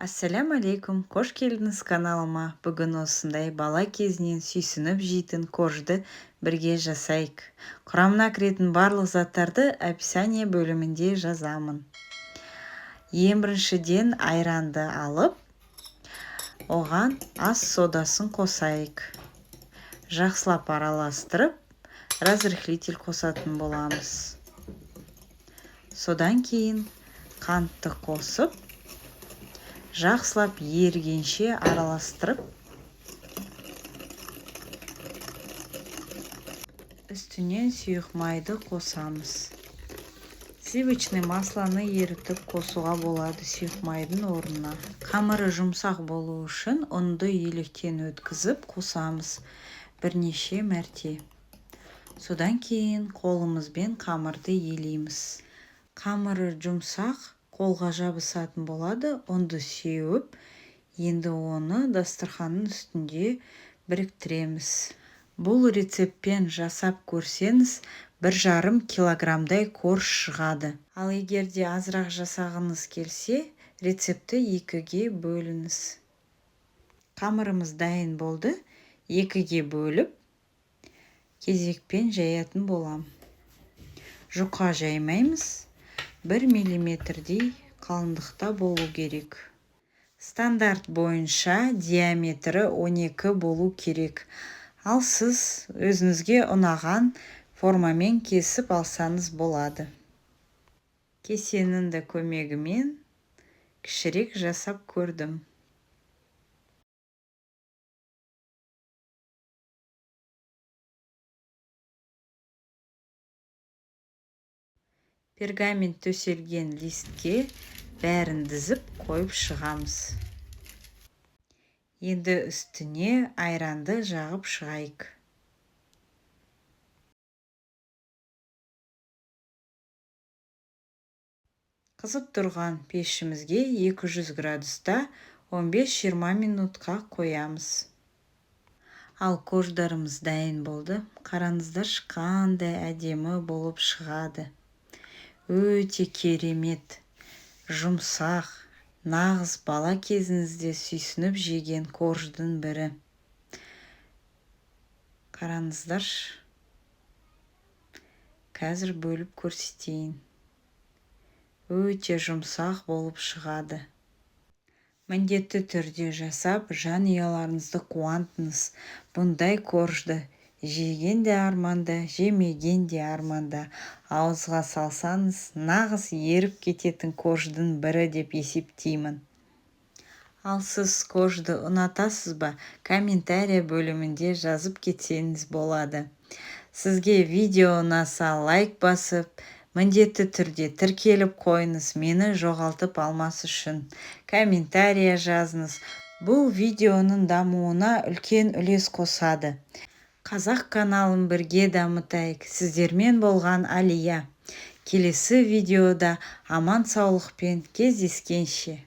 Ассаляму алейкум, қош келдіңіз каналыма! Бүгін осындай бала кезінен сүйсініп жейтін коржды бірге жасайық. Құрамына кіретін барлық заттарды описание бөлімінде жазамын. Ең біріншіден айранды алып, оған ас содасын қосайық. Жақсылап араластырып, разрыхлитель қосатын боламыз. Содан кейін қантты қосып, жақсылап ерігенше араластырып, үстінен сұйық майды қосамыз. Сливочный маслоны ерітіп қосуға болады сұйық майдың орнына. Қамыры жұмсақ болу үшін ұнды електен өткізіп қосамыз бірнеше мәрте. Содан кейін қолымызбен қамырды елейміз. Қамыры жұмсақ, қолға жабысатын болады. Ұнды сеуіп, енді оны дастарханның үстінде біріктіреміз. Бұл рецептпен жасап көрсеңіз, 1,5 килограммдай корж шығады. Ал егер де азырақ жасағыңыз келсе, рецептті екіге бөліңіз. Қамырымыз дайын болды. Екіге бөліп, кезекпен жаятын болам. Жұқа жаймаймыз, 1 миллиметрдей қалыңдықта болу керек. Стандарт бойынша диаметрі 12 болу керек. Ал сіз өзіңізге ұнаған формамен кесіп алсаңыз болады. Кесенің де көмегімен кішірек жасап көрдім. Пергамент төселген листке бәрін дізіп қойып шығамыз. Енді үстіне айранды жағып шығайық. Қызып тұрған пешімізге 200 градуста 15-20 минутқа қоямыз. Ал корждарымыз дайын болды. Қараңыздаршы, қандай әдемі болып шығады. Өте керемет, жұмсақ, нағыз бала кезіңізде сүйсініп жеген корждың бірі. Қараңыздаршы, қазір бөліп көрсетейін. Өте жұмсақ болып шығады. Міндетті түрде жасап, жанұяларыңызды қуантыңыз. Бұндай коржды жеген де арманда, жемеген де арманда. Ауызға салсаңыз, нағыз еріп кететін корждың бірі деп есептеймін. Ал сіз коржды ұнатасыз ба? Комментария бөлімінде жазып кетсеңіз болады. Сізге видео ұнаса, лайк басып, міндетті түрде тіркеліп қойыңыз, мені жоғалтып алмас үшін. Комментария жазыңыз. Бұл видеоның дамуына үлкен үлес қосады. Қазақ каналын бірге дамытайық. Сіздермен болған Алия. Келесі видеода аман саулықпен кездескенше.